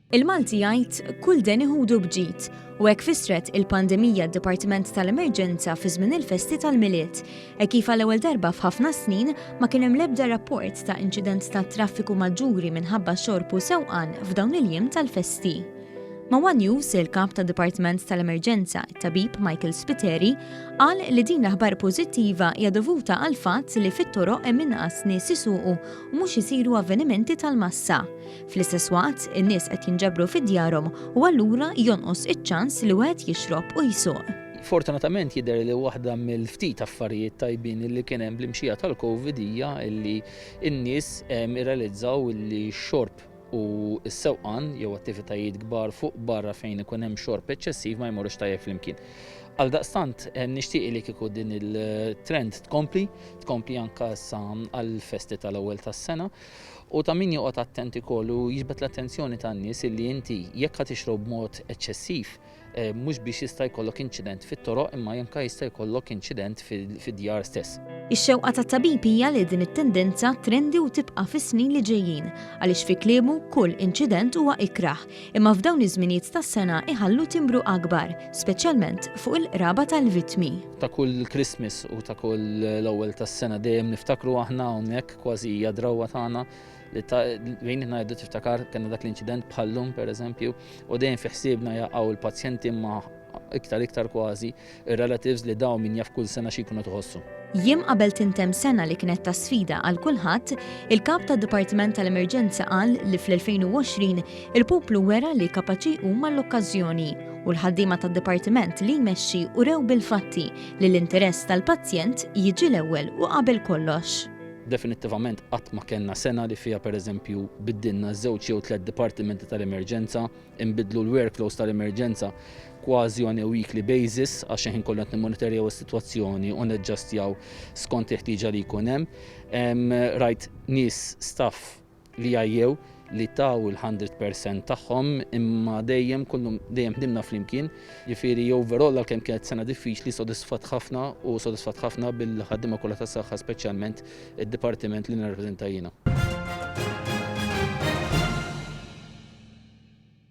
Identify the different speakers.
Speaker 1: Il-Malti jgħid kull deni ħudu b'ġid u hekk fissret il-pandemija d-Dipartiment tal-Emerġenza fi żmien il-festi tal-Milied. Hekk kif għall-ewwel darba f'ħafna snin ma kien hemm l-ebda rapport ta' inċident tat-traffiku maġġuri minħabba xorb u sewqan f'dawn il-jiem tal-festi. Ma' one News, il-Kap tad-Dipartiment tal-Emerġenza, it-Tabib Michael Spiteri, qal li din l-aħbar pożittiva hija dovuta għall-fatt li fit-toroq hemm inqas nies isuqu u mhux isiru avvenimenti tal-massa. Fl-istess waqt, in-nies qed jinġabru fi djarhom u allura jonqos iċ-ċans li wieħed jixrob u jsuq.
Speaker 2: Fortunatament jidher li waħda mill-ftit affarijiet tajbin li kien hemm bl-imxija tal-Covid hija li n-nies irrealizzaw li x-xorb u s-sewqan jew attivitajiet kbar fuq barra fejn ikun hemm xorb eċċessiv ma jmorrux tajjeb flimkien. Għaldaqstant nixtieq li kieku din il-trend tkompli, tkompli anke issa għall-festi tal-ewwel tas-sena u ta' min joqgħod attent ukoll u jiġbed l-attenzjoni tan-nies illi inti jekk ħa tixrob b'mod eċċessiv mhux biex jista' jkollok inċident fit-toroq imma anke jista' jkollok inċident fid-djar stess.
Speaker 1: Ix-xewqa tat-tabib hija li din it-tendenza trendi u tibqa' fis-snin li ġejjin għaliex fi kliemu kull inċident huwa ikrah imma f'dawn iż-żminijiet tas-sena iħallu timbru akbar, speċjalment fuq il-qraba tal-vittmi.
Speaker 2: Ta' kull Christmas u ta' kull l-ewwel tas-sena dejjem niftakru aħna hawnhekk kważi hija drawwa tagħna li bejnietna ngħidu tiftakar kellna dak l-inċident bħal-lum pereżempju u dejjem fi ħsiebna jaqgħu l-pazjenti imma iktar iktar kważi ir-relatives li dawn min jaf kull sena xi jkunu tħossu.
Speaker 1: Jiem qabel tintemm sena li kienet ta' sfida għal kulħadd, il-Kap tad-Dipartiment tal-Emerġenza qal li fl-2020 il-poplu wera li kapaċi jqum għall-okkażjoni u l-ħaddiema tad-dipartiment li jmexxi urew bil-fatti li l-interess tal-pazjent jiġi l-ewwel u qabel kollox.
Speaker 2: Definittivament qatt ma kellna sena li fiha pereżempju biddilna żewġ jew tlett dipartimenti tal-emerġenza, inbiddlu l-workflows tal-emerġenza kważi on a weekly basis għax il-ħin kollu qed nimmonitorjaw is-sitwazzjoni u neġġastjaw skont il-ħtieġa li jkun hemm. Rajt nies staff li għajjew li taw il-100% tagħhom imma dejjem kullum dejjem ħdimna flimkien. Jiġifieri overall għalkemm kienet sena diffiċli sodisfatt ħafna u sodisfatt ħafna bil-ħaddiema kollha tas-saħħa speċjalment id-dipartiment li nirrappreżenta jiena.